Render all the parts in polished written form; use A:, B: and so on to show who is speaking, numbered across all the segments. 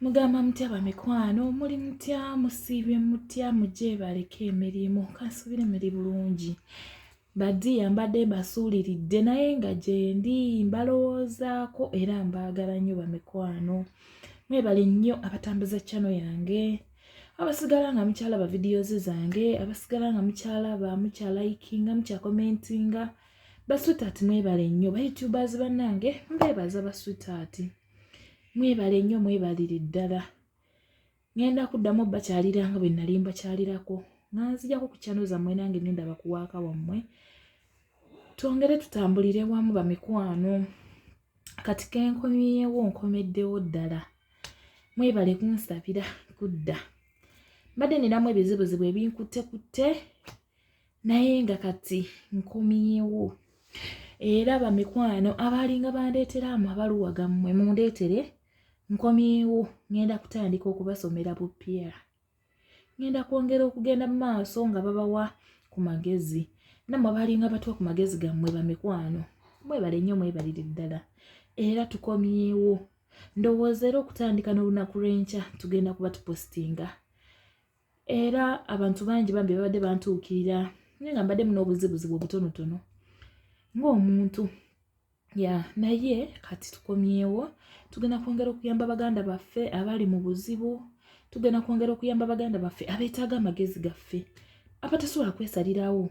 A: Mugamba mutya bamikwano, muli mutya, musiibye mutya, mugyebaleko emirimu, kansubire muli bulungi. Badiya mbadde mbasuuliridde naye nga gyendi mbalowoozaako era mbaagala nnyo bamikwano. Mwebale nnyo abatambuza channel yange, abasigala nga mukyalaba videos zange, abasigala nga mukyalaba, mukyalikinga, mukyakomentinga. Basweetheart mwebale nnyo, ba youtubers bannange mbeebaza basweetheart. Mwebale nnyo, mwebalire ddala. Ngenda kuddamu bakyalira nga bwe nali mbakyalirako, nga nzijako ku channel zammwe nange nendaba ku waaka wammwe, twongere tutambulire wamu bamikwano. Kati kenkomyewo, nkomeddewo ddala. Mwebale kunsabira kudda. Mbadde ninamu ebizibuzibu ebinkuttekutte naye nga kati nkomyewo. Era bamikwano abalinga bandeetera amabaluwa gammwe mundeetere, nkomyewo, ngenda kutandika okubasomera bupya. Ngenda kwongera okugenda mu maaso nga babawa ku magezi. Nammwe abalinga batuwa ku magezi gammwe bamikwano, mwebale nnyo, mwebalire ddala. Era tukomyewo, ndowooza era okutandika n'olunaku lw'enkya tugenda kuba tupositinga. Era abantu bangi bambi babadde bantuukirira naye nga mbaddemu n'obuzibuzibu obutonotono ng'omuntu ya, naye kati tukomyewo, tugenda kwongera okuyamba baganda baffe abali mu buzibu, tugenda kwongera okuyamba baganda baffe abeetaaga amagezi gaffe, abatasobola kwesalirawo.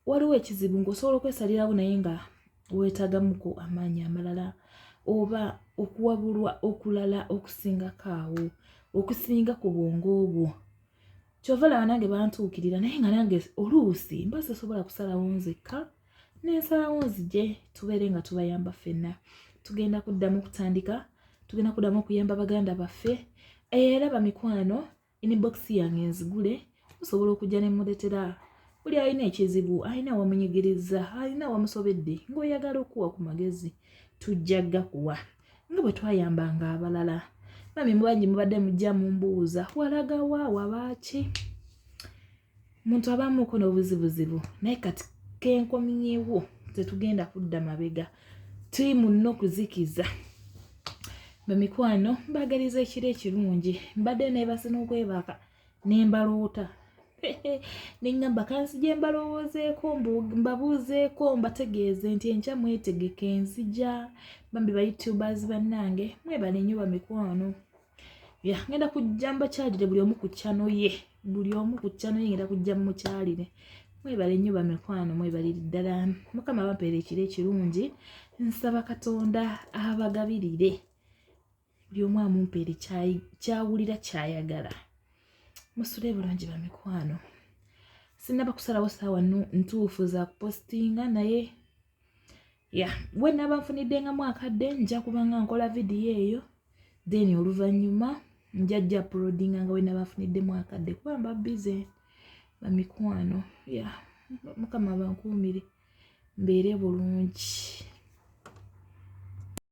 A: Waliwo ekizibu ng'osobola okwesalirawo naye nga weetaagamuko amaanyi amalala oba okuwabulwa okulala okusingako awo, okusinga ku bwongo bwo. Kyova laba nange bantuukirira naye nga nange oluusi mba sisobola kusalawo nzekka, nensalawo nzije tubeere nga tubayamba ffenna. Tugenda kuddamu okutandika, tugenda kuddamu okuyamba baganda baffe. Era bamikwano, inbox yange nzigule, musobola okujja ne muleetera buli alina ekizibu, alina wamunyigiriza, alina wamusobedde ng'oyagala okuwa ku magezi, tujja gakuwa nga bwe twayambanga abalala. Mami mubangi mubadde mujja mumbuuza walagawa, wabaaki? Muntu abamuuko n'obuzibuzibu, naye kati kenkomyewo, tetugenda kudda mabega, tuli munno kuzikiza. Bamikwano, mbagaliza ekiro ekirungi. Mbadde neebase n'okwebaka nembaloota neŋŋamba kansije mbalowoozeeko, mbabuuzeeko, mbategeeze nti enkya mwetegeke nzija. Bambi ba youtubers bannange mwebale nnyo bamikwano. Ya, ngenda kujja mbakyalire buli omu ku channel ye, buli omu ku channel ye ngenda kujja mmukyalire. Mwebale nnyo bamikwano, mwebalire ddala. Mukama bampeera ekiro ekirungi. Nsaba Katonda abagabirire, buli omu amumpeere kyawulira kyayagala. Musule bulungi bamikwano. Sinnaba kusalawo ssaawa ntuufu za kupositinga, naye ya we naba nfuniddengamu akadde nja kuba nga nkola vidiyo eyo, then oluvannyuma nja jja uploadinga nga we naba nfuniddemu akadde, kuba mba busy bamikwano. Ya, Mukama abankuumire, mbeere bulungi.